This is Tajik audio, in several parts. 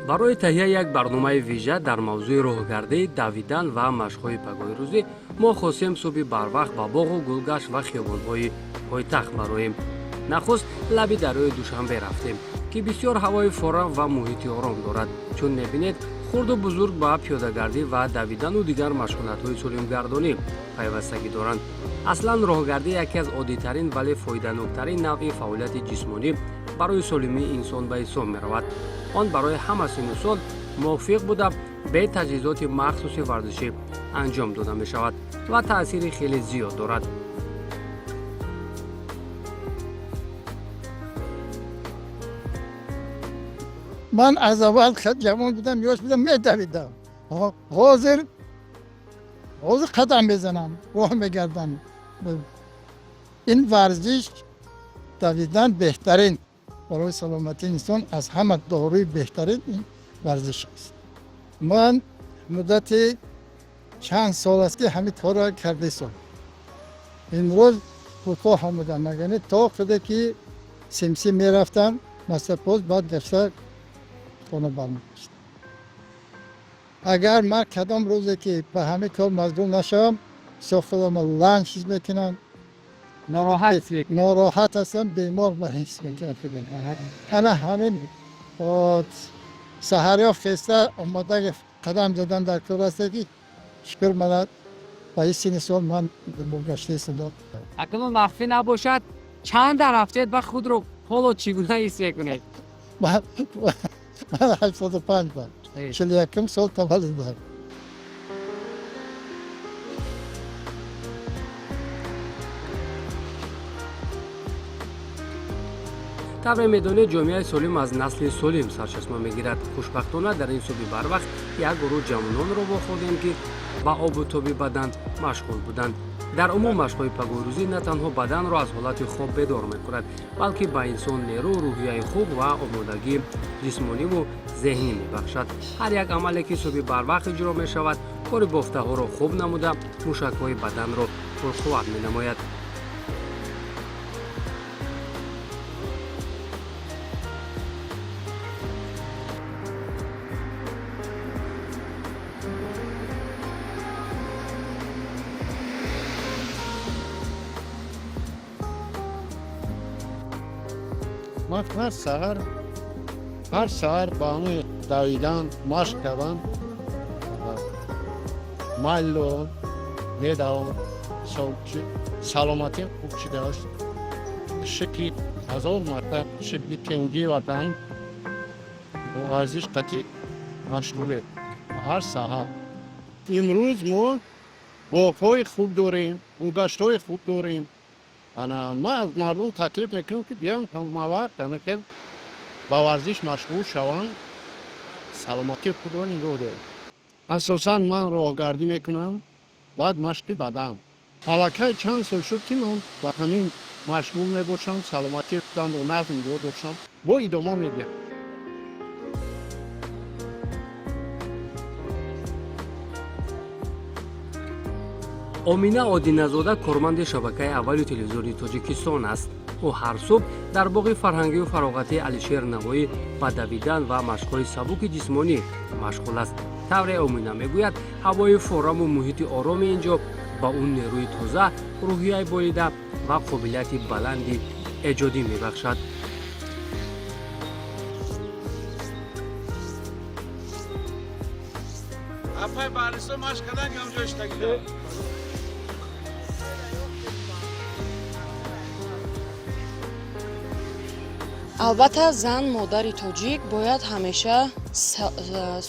Барои таҳияи як барномаи вижа дар мавзӯи роҳгардӣ, давидан ва машқҳои пагоҳирӯзӣ мо хостем субҳи барвақт ба боғу гулгашт ва хиёбонҳои пойтахт бароем. Нахуст лаби дарёи Душанбе рафтем, ки бисёр ҳавои форам ва муҳити ором дорад. Чун мебинед, хурду бузург ба пиёдагардӣ ва давидану дигар машғулиятҳои солимгардонӣ пайвастагӣ доранд. Аслан роҳгардӣ яке аз оддитарин, вале фоиданоктарин навъи фаъолияти ҷисмонӣ барои солимии инсон ба ҳисоб меравад. Он барои ҳама синну сол мувофиқ буда, бе таҷҳизоти махсуси варзишӣ анҷом дода мешавад ва таъсири хеле зиёд дорад. Ман аз аввал ҷавон будам, ёш будам, медавидам. Ҳозир қадам мезанам, роҳ мегардам. Ин варзиш, давидан, беҳтарин барои саломатии инсон, аз ҳама доруи беҳтарин ин варзиш аст. Ман муддати чанд сол аст, ки ҳамин корро кардесом. Имрӯз кӯтоҳ омадам, яъне то худе ки симсим мерафтам, масапоз, баъд гашта хона бармегашт. Агар ман кадом рӯзе ки ба ҳамин кор машғул нашавам, бисёр худамро ланг ҳис мекунам. Нороҳат. Нороҳат ҳастам, бемор ҳис мекунам. Ана ҳамин саҳарё хеста омода қадам задан дар кор аст, ки шукр, мана ба ин синни сол ман гаштаистодам. Акнун махфӣ набошад, чанд рафтед ва худро ҳоло чӣ гуна ҳис мекунед? Ман 85 бар, 41-ум сол таваллуд бар. Тавре медонед, ҷомеаи солим аз насли солим сарчашма мегирад. Хушбахтона, дар ин субҳи барвақт як гурӯҳ ҷавононро вохӯрдем, ки ба обу тоби бадан машғул буданд. Дар умум машқҳои пагоҳирӯзӣ на танҳо баданро аз ҳолати хоб бедор мекунад, балки ба инсон нерӯ, рӯҳияи хуб ва омодагии ҷисмониву зеҳнӣ мебахшад. Ҳар як амале, ки субҳи барвақт иҷро мешавад, кори бофтаҳоро хуб намуда, мушакҳои баданро пурқувват менамояд. Ман ҳар саҳар ба ҳамин давидан, машқ кардан майл дорам, медавам. Саломатиам хуб шудааст. Шукри ҳазор марта, шукри тингии ватан, бо варзиш қатъи машғулем ҳар саҳар. Имрӯз мо боғҳои хуб дорем, гулгаштҳои хуб дорем. Ана ман аз мардум таклиф мекунам, ки биён, ҳамавақт анакел ба варзиш машғул шаванд, саломатии худро нигоҳ доранд. Асосан ман роҳгардӣ мекунам, баъд машқи бадан. Аллакай чанд сол шуд, ки ман ба ҳамин машғул мебошам, саломатии худамро нағз нигоҳ доштам, бо идома медиҳам. Омина Одиназода корманди шабакаи аввали телевизиони Тоҷикистон аст. Ӯ ҳар субҳ дар боғи фарҳангию фароғатии Алишер Навоӣ ба давидан ва машқҳои сабуки ҷисмонӣ машғул аст. Тавре Омина мегӯяд, ҳавои фораму муҳити ороми ин ҷо ба ӯ нерӯи тоза, рӯҳияи болида ва қобилияти баланди эҷодӣ мебахшад. Апай Баҳристон машқ кардан ки ҳамҷо иштагида. Албатта, зан, модари тоҷик бояд ҳамеша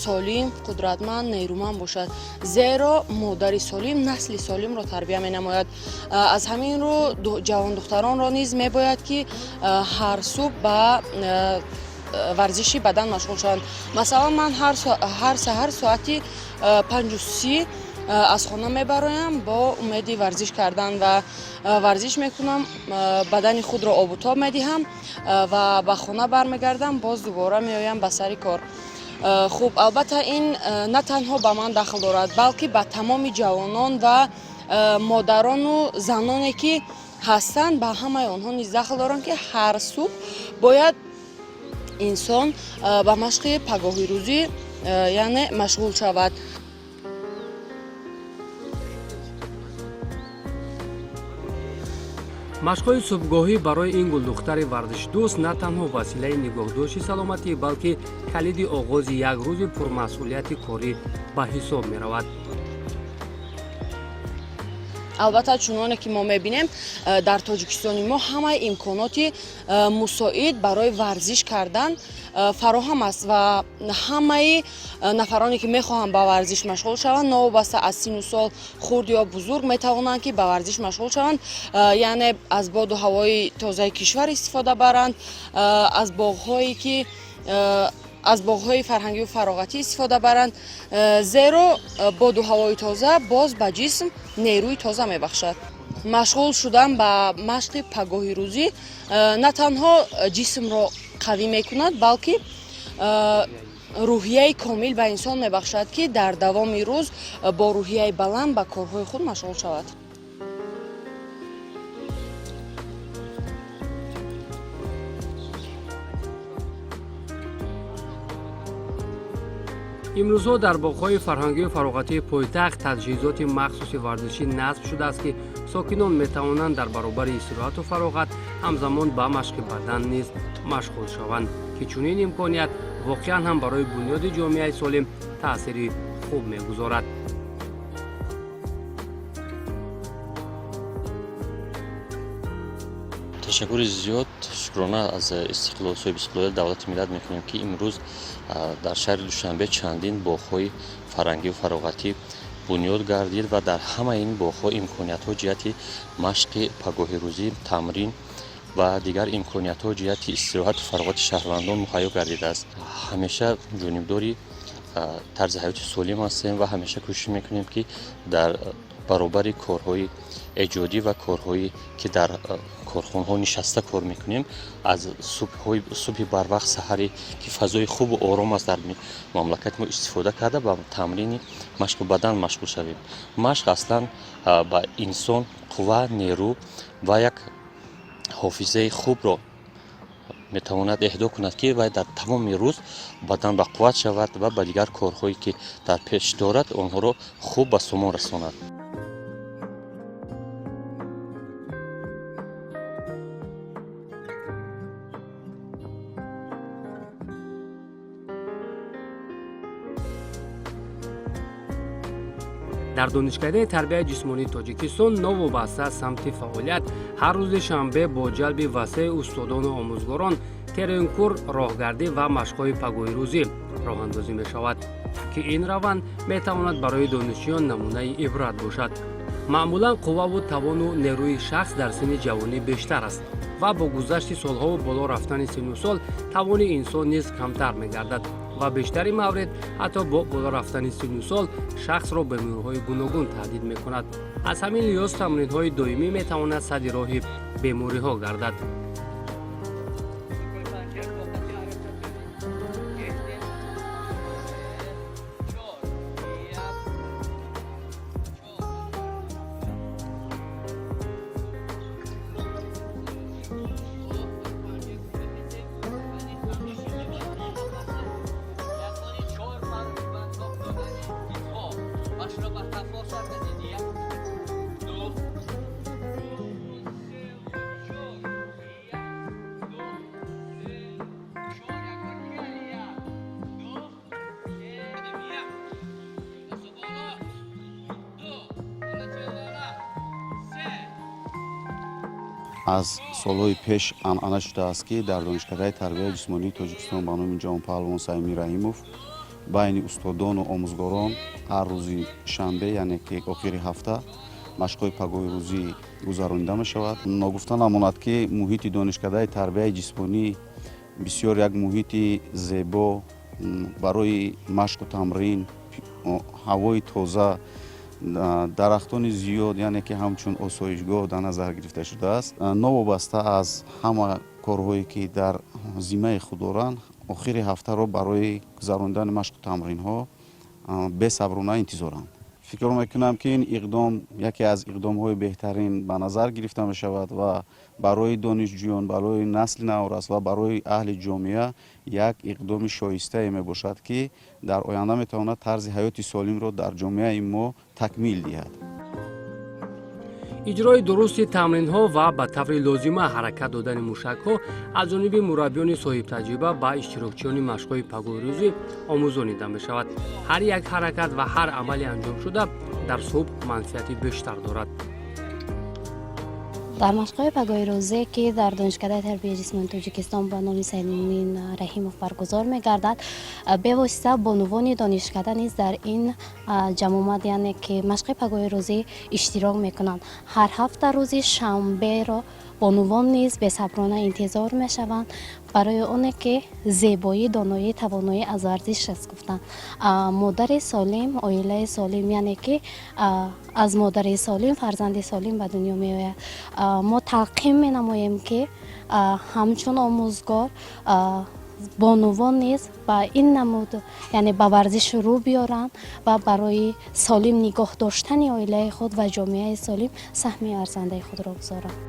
солим, қудратманд, нерӯманд бошад, зеро модари солим насли солимро тарбия менамояд. Аз ҳамин рӯ ҷавондухтаронро низ мебояд, ки ҳар субҳ ба варзиши бадан машғул шаванд. Масалан, ман ҳар саҳар соати 5:30 аз хона мебароям бо умеди варзиш кардан ва варзиш мекунам, бадани худро обутоб медиҳам ва ба хона бармегардам, боз дубора меоям ба сари кор. Хуб, албатта, ин на танҳо ба ман дахл дорад, балки ба тамоми ҷавонон ва модарону заноне, ки ҳастанд, ба ҳамаи онҳо низ дахл доранд, ки ҳар субҳ бояд Инсон ба машқи пагоҳи рӯзӣ, яъне машғул шавад. Машқҳои субҳгоҳӣ барои ин гулдухтари варзишдӯст на танҳо василаи нигоҳдошти саломатӣ, балки калиди оғози як рӯзи пурмасъулияти корӣ ба ҳисоб меравад. Албатта, чуноне ки мо мебинем, дар Тоҷикистони мо ҳамаи имконоти мусоид барои варзиш кардан фароҳам аст ва ҳамаи нафароне, ки мехоҳанд ба варзиш машғул шаванд, новобаста аз сину сол, хурд ё бузург, метавонанд, ки ба варзиш машғул шаванд, яъне аз боду ҳавои тозаи кишвар истифода баранд, аз боғҳое ки аз боғҳои фарҳангию фароғатӣ истифода баранд, зеро боду ҳавои тоза боз ба ҷисм нерӯи тоза мебахшад. Машғул шудан ба машқи пагоҳи рӯзӣ на танҳо ҷисмро қавӣ мекунад, балки рӯҳияи комил ба инсон мебахшад, ки дар давоми рӯз бо рӯҳияи баланд ба корҳои худ машғул шавад. Имрӯзҳо дар боғҳои фарҳангию фароғатии пойтахт таҷҳизоти махсуси варзишӣ насб шудааст, ки сокинон метавонанд дар баробари истироҳату фароғат ҳамзамон ба машқи бадан низ машғул шаванд, ки чунин имконият воқеан ҳам барои бунёди ҷомеаи солим таъсири хуб мегузорад. Ташаккури зиёд. Шукрона аз истиқлол, соҳиби истиқлолияти давлати миллат мекунем, ки имрӯз дар шаҳри Душанбе чандин боғҳои фарҳангию фароғатӣ бунёд гардид ва дар ҳамаи ин боғҳо имкониятҳо ҷиҳати машқи пагоҳирӯзӣ, тамрин ва дигар имкониятҳо ҷиҳати истироҳату фароғати шаҳрвандон муҳайё гардидааст. Ҳамеша ҷонибдори тарзи ҳаёти солим ҳастем ва ҳамеша кӯшиш мекунем, ки дар баробари корҳои эҷодӣ ва корҳое ки дар корхонаҳо нишаста кор мекунем, аз субҳи барвақт, саҳаре ки фазои хубу ором аст дар мамлакати мо, истифода карда, ба тамрини машқу бадан машғул шавем. Машқ аслан ба инсон қувва, нерӯ ва як ҳофизаи хубро метавонад эҳдо кунад, ки вай дар тамоми рӯз бадан ба қувват шавад ва ба дигар корҳое ки дар пеш дорад, онҳоро хуб ба сомон расонад. Дар Донишкадаи тарбияи ҷисмонии Тоҷикистон новобаста аз самти фаъолият ҳар рӯзи шанбе бо ҷалби васеи устодону омӯзгорон теренкур, роҳгардӣ ва машқҳои пагоҳирӯзӣ роҳандозӣ мешавад, ки ин раванд метавонад барои донишҷӯён намунаи ибрат бошад. Маъмулан қувваву тавону нерӯи шахс дар синни ҷавонӣ бештар аст ва бо гузашти солҳову боло рафтани синну сол тавони инсон низ камтар мегардад ва бештари маврид ҳатто бо боло рафтани синну сол шахсро бемориҳои гуногун таҳдид мекунад. Аз ҳамин лиҳоз тамринҳои доимӣ метавонад садди роҳи бемориҳо гардад. Аз солҳои пеш анъана шудааст, ки дар Донишкадаи тарбияи ҷисмонии Тоҷикистон ба номи ҷавонпаҳлавон Саимӣ Раҳимов байни устодону омӯзгорон ҳар рӯзи шанбе, яъне ки охири ҳафта, машқҳои пагоҳи рӯзӣ гузаронида мешавад. Ногуфта намонад, ки муҳити Донишкадаи тарбияи ҷисмонӣ бисёр як муҳити зебо барои машқу тамрин, ҳавои тоза, дарахтони зиёд, яъне ки ҳамчун осоишгоҳ дар назар гирифта шудааст. Новобаста аз ҳама корҳое ки дар зиммаи худ доранд, охири ҳафтаро барои гузаронидани машқу тамринҳо бесаброна интизоранд. Фикр мекунам, ки ин иқдом яке аз иқдомҳои беҳтарин ба назар гирифта мешавад ва барои донишҷӯён, барои насли наврас ва барои аҳли ҷомеа як иқдоми шоистае мебошад, ки дар оянда метавонад тарзи ҳаёти солимро дар ҷомеаи мо такмил диҳад. Иҷрои дурусти тамринҳо ва ба таври лозима ҳаракат додани мушакҳо аз ҷониби мураббиёни соҳибтаҷриба ба иштирокчиёни машқҳои пагоҳирӯзӣ омӯзонида мешавад. Ҳар як ҳаракат ва ҳар амали анҷомшуда дар субҳ манфиати бештар дорад. Дар машқҳои пагоҳирӯзе, ки дар Донишкадаи тарбияи ҷисмонии Тоҷикистон ба номи Саидмумин Раҳимов баргузор мегардад, бевосита бонувони донишкада низ дар ин ҷамъомад, яъне ки машқи пагоҳирӯзӣ, иштирок мекунанд. Ҳар ҳафта рӯзи шанберо бонувон низ бесаброна интизор мешаванд, барои оне ки зебоӣ, доноӣ, тавоноӣ аз варзиш аст, гуфтанд. Модари солим, оилаи солим, яъне ки аз модари солим фарзанди солим ба дунё меояд. Мо талқин менамоем, ки ҳамчун омӯзгор бонувон низ ба ин намуд, яъне ба варзиш рӯ биёранд ва барои солим нигоҳ доштани оилаи худ ва ҷомеаи солим саҳми арзандаи худро гузоранд.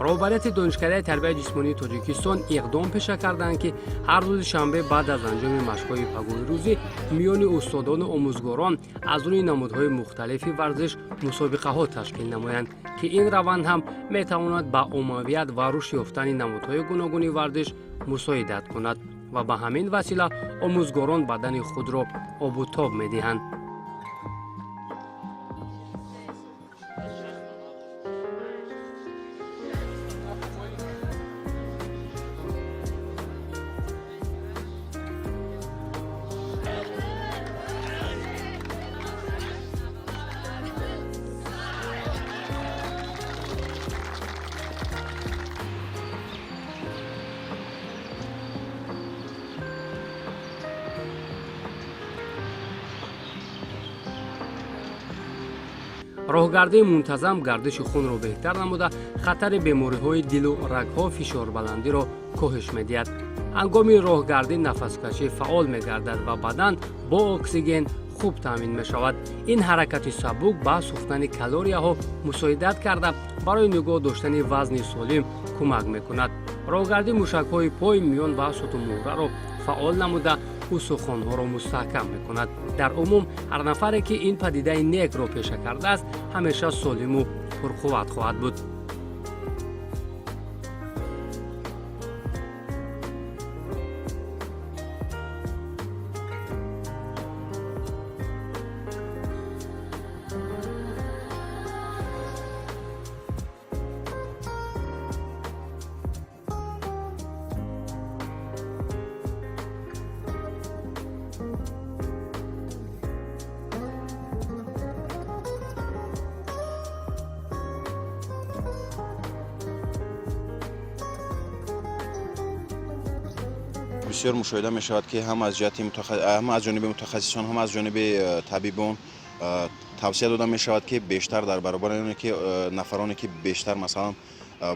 Роҳбарияти Донишкадаи тарбияи ҷисмонии Тоҷикистон иқдом пеша карданд, ки ҳар рӯзи шанбе баъд аз анҷоми машқҳои пагоҳирӯзӣ миёни устодону омӯзгорон аз рӯи намудҳои мухталифи варзиш мусобиқаҳо ташкил намоянд, ки ин раванд ҳам метавонад ба оммавият ва рушд ёфтани намудҳои гуногуни варзиш мусоидат кунад ва ба ҳамин васила омӯзгорон бадани худро обутоб медиҳанд. Роҳгардии мунтазам гардиши хунро беҳтар намуда, хатари бемориҳои дилу рагҳо, фишорбаландиро коҳиш медиҳад. Ҳангоми роҳгардӣ нафаскашӣ фаъол мегардад ва бадан бо оксиген хуб таъмин мешавад. Ин ҳаракати сабук ба сӯхтани калорияҳо мусоидат карда, барои нигоҳ доштани вазни солим кӯмак мекунад. Роҳгардӣ мушакҳои пой, миён ва сутунмуҳраро фаъол намуда, устухонҳоро мустаҳкам мекунад. Дар умум, ҳар нафаре, ки ин падидаи некро пеша кардааст, ҳамеша солиму пурқувват хоҳад буд. Бисёр мушоҳида мешавад, ки ҳам аз ҷиҳати ҳам аз ҷониби мутахассисон, ҳам аз ҷониби табибон тавсия дода мешавад, ки бештар дар баробари оне ки нафароне ки бештар, масалан,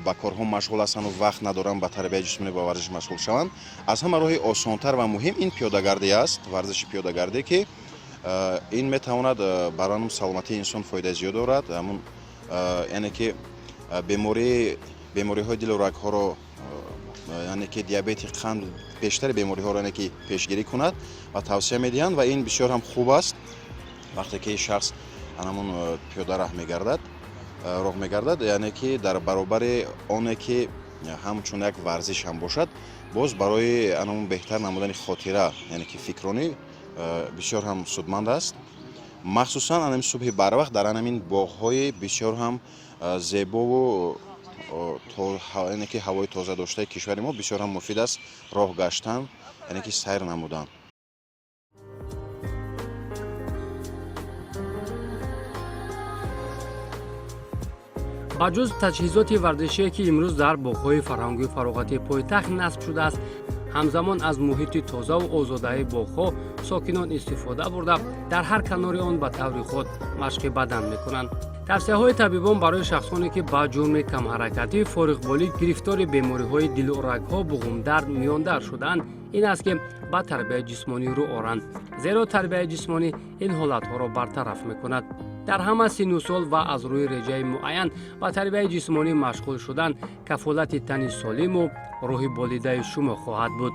ба корҳо машғул ҳастанду вақт надоранд ба тарбияи ҷисмонӣ, ба варзиш машғул шаванд, аз ҳама роҳи осонтар ва муҳим ин пиёдагардӣ аст, варзиши пиёдагардӣ, ки ин метавонад барои саломатии инсон фоидаи зиёд дорад. Ҳамун, яъне ки бемориҳои дилу рагҳоро, яъне ки диабети қанд, бештари бемориҳоро, яъне ки пешгирӣ кунад ва тавсия медиҳанд. Ва ин бисёр ҳам хуб аст, вақте ки шахс анамун пиёда раҳ мегардад, роҳ мегардад, яъне ки дар баробари оне ки ҳамчун як варзиш ҳам бошад, боз барои анамун беҳтар намудани хотира, яъне ки фикронӣ бисёр ҳам судманд аст. Махсусан анами субҳи барвақт дар анамин боғҳои бисёр ҳам зебову, яъне ки ҳавои тоза доштаи кишвари мо бисёр ҳам муфид аст роҳ гаштан, яъне ки сайр намудан. Ба ҷуз таҷҳизоти варзишие, ки имрӯз дар боғҳои фарҳангию фароғатии пойтахт насб шудааст, ҳамзамон аз муҳити тозаву озодаи боғҳо сокинон истифода бурда, дар ҳар канори он ба таври худ машқи бадан мекунанд. Тавсияҳои табибон барои шахсоне, ки ба ҷурми камҳаракатӣ, фориғболӣ гирифтори бемориҳои дилу рагҳо, буғумдард, миёндард шудаанд, ин аст, ки ба тарбияи ҷисмонӣ рӯ оранд, зеро тарбияи ҷисмонӣ ин ҳолатҳоро бартараф мекунад. Дар ҳама синну сол ва аз рӯи реҷаи муайян ба тарбияи ҷисмонӣ машғул шудан кафолати тани солиму рӯҳи болидаи шумо хоҳад буд.